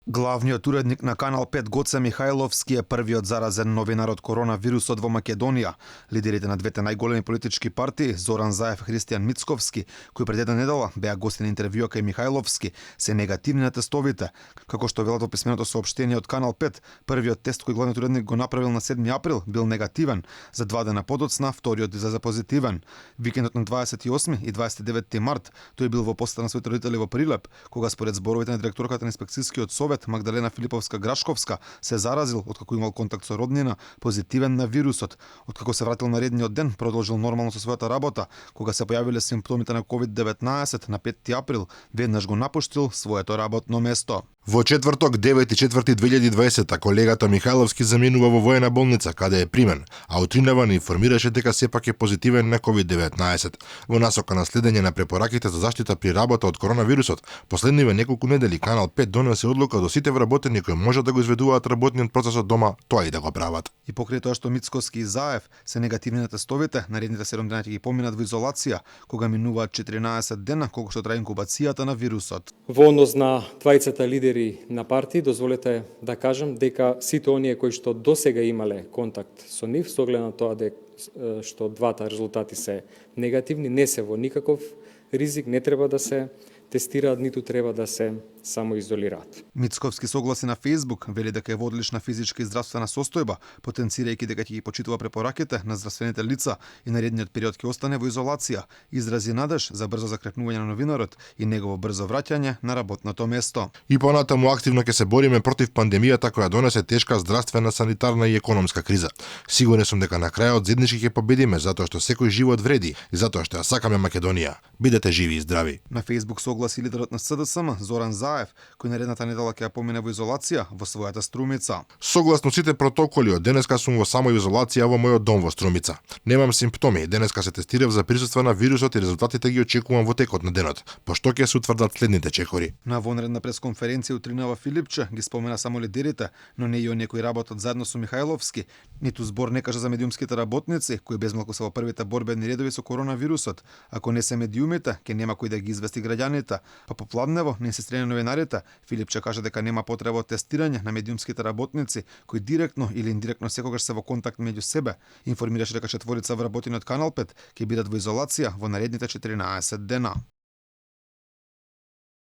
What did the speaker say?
Главниот уредник на Канал 5 Гоце Михајловски е првиот заразен новинар од коронавирусот во Македонија. Лидерите на двете најголеми политички партии, Зоран Заев и Христијан Мицковски, кои пред една недела беа гости на интервјуа кај Михајловски, се негативни на тестовите. Како што велат во писменото соопштение од Канал 5, првиот тест кој главниот уредник го направил на 7 април бил негативен, за 2 дена подоцна вториот излезе позитивен. Викендот на 28 и 29 март тој бил во посета на своите родители во Прилеп, кога според зборовите на директорката на инспекцијскиот совет Магдалена Филиповска-Грашковска се заразил откако имал контакт со роднина позитивен на вирусот. Откако се вратил на редниот ден, продолжил нормално со својата работа. Кога се појавиле симптомите на COVID-19 на 5 април, веднаш го напуштил своето работно место. Во четврток, 9.4.2020, колегата Михајловски заминува во воена болница, каде е примен, а утринава не информираше дека сепак е позитивен на COVID-19. Во насока на следење на препораките за заштита при работа од коронавирусот, последниве неколку недели Канал 5 донесе одлука до сите вработени кои може да го изведуваат работниот процес од дома, тоа и да го прават. И покрај тоа што Мицковски и Заев се негативни на тестовите, наредните 7 дена ќе ги поминат во изолација, кога минуваат 14 дена колку што трае инкубацијата на вирусот. Во однос на двајцата лидери на партии, дозволете да кажам дека сите оние кои што досега имале контакт со нив, со оглед на тоа што двата резултати се негативни, не се во никаков ризик, не треба да се тестираат, ниту треба да се самоизолираат. Мицковски согласи на Facebook, вели дека е во одлична физичка и здравствена состојба, потенцирајќи дека ќе ги почитува препораките на здравствените лица и наредниот период ќе остане во изолација. Изрази надеж за брзо закрепнување на новинарот и негово брзо враќање на работното место. И понатаму активно ќе се бориме против пандемијата која донесе тешка здравствена, санитарна и економска криза. Сигурен сум дека на крајот заеднички ќе победиме затоа што секој живот вреди и затоа што ја сакаме Македонија. Бидете живи и здрави. На Facebook согласи лидерот на СДСМ Зоран Заев, кој наредната недела ќе ја помине во изолација во својата Струмица. Согласно сите протоколи, од денеска сум во самоизолација во мојот дом во Струмица. Немам симптоми, денеска се тестирав за присуство на вирусот и резултатите ги очекувам во текот на денот, пошто ќе се утврдат следните чекори. На вонредна пресконференција утринава Филипче ги спомена само лидерите, но не и оние кои работат заедно со Михајловски. Ниту збор не кажа за медиумските работници, кои безмалку се во првите борбени редови со коронавирусот. Ако не се медиумите, ќе нема кој да ги извести граѓаните. Па попладнево, на инсистирање на новинарите, Филипче кажа дека нема потреба од тестирање на медиумските работници, кои директно или индиректно секогаш се во контакт меѓу себе. Информираше дека четворица вработени од Канал 5 ќе бидат во изолација во наредните 14 дена.